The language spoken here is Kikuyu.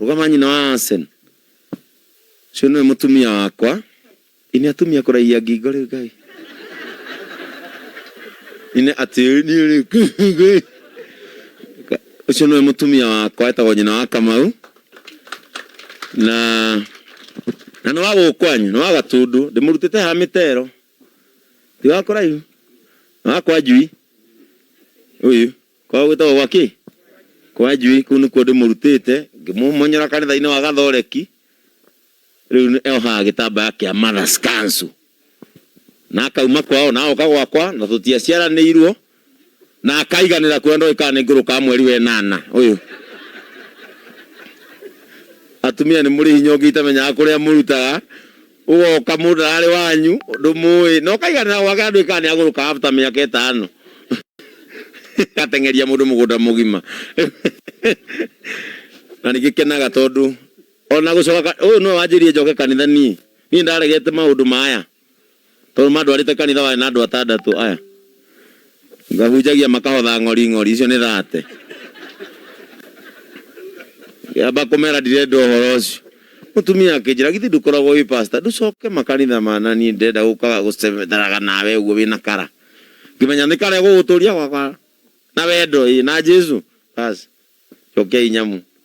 Rũgama nyina wa Arsenal. Ũcio nĩwe mũtumia wakwa. Ĩ nĩ atumia kũraihia ngingo rĩu Ngai. Nĩ atĩ niĩ rĩ ũcio nĩwe mũtumia wakwa etagwo nyina wa Kamau na na nĩ wa gũkũ kwanyu nĩ wa Gatundu ndĩmũrutĩte haha mĩtero ti wa kũraihu nĩ wa kwa njui ũyũ kwao gwĩtagwo gwa kĩ kwa njui kũu nĩkuo ndĩmũrutĩte ngĩmũmonyora kanitha-inĩ wa Gathoreki Rĩu ohaga gĩtambaya kĩa Mothers Council na akauma kwao na agoka gwakwa na tũtiaciaranĩirwo na akaiganĩra kuona ndoĩ kana nĩ ngũrũkaga mweri wa ĩnana ũyũ. Atumia nĩ mũrĩ hinya ũngĩ itamenyaga kũrĩa mũrutaga, ũgoka mũndũ ararĩ wanyu ndũmũĩ na ũkaiganĩra gwake na ndũĩ kana nĩ agũrũkaga after mĩaka ĩtano agateng'eria mũndũ mũgũnda mũgima na nĩngĩkenaga tondũ Ona gũcoka ũyũ nĩwe wanjĩrire njoke kanitha niĩ. Niĩ ndaregete maũndũ maya tondũ mandwarĩte kanitha warĩ na andũ atandatũ aya. Ngahunjagia makahotha ng'ori ng'ori icio nĩ thate. Ngĩamba kũmera ndirenda ũhoro ũcio. Mũtumia akĩnjĩra githĩ ndũkoragwo wĩ pastor ndũcoke makanitha mana niĩ ndĩrenda gũkaga gũcemeraga nawe ũguo wĩna kara. Ngĩmenya nĩ kara ĩgũgũtũria gwakwa na wendo ĩ na Jesu. Bas cokiai nyamu.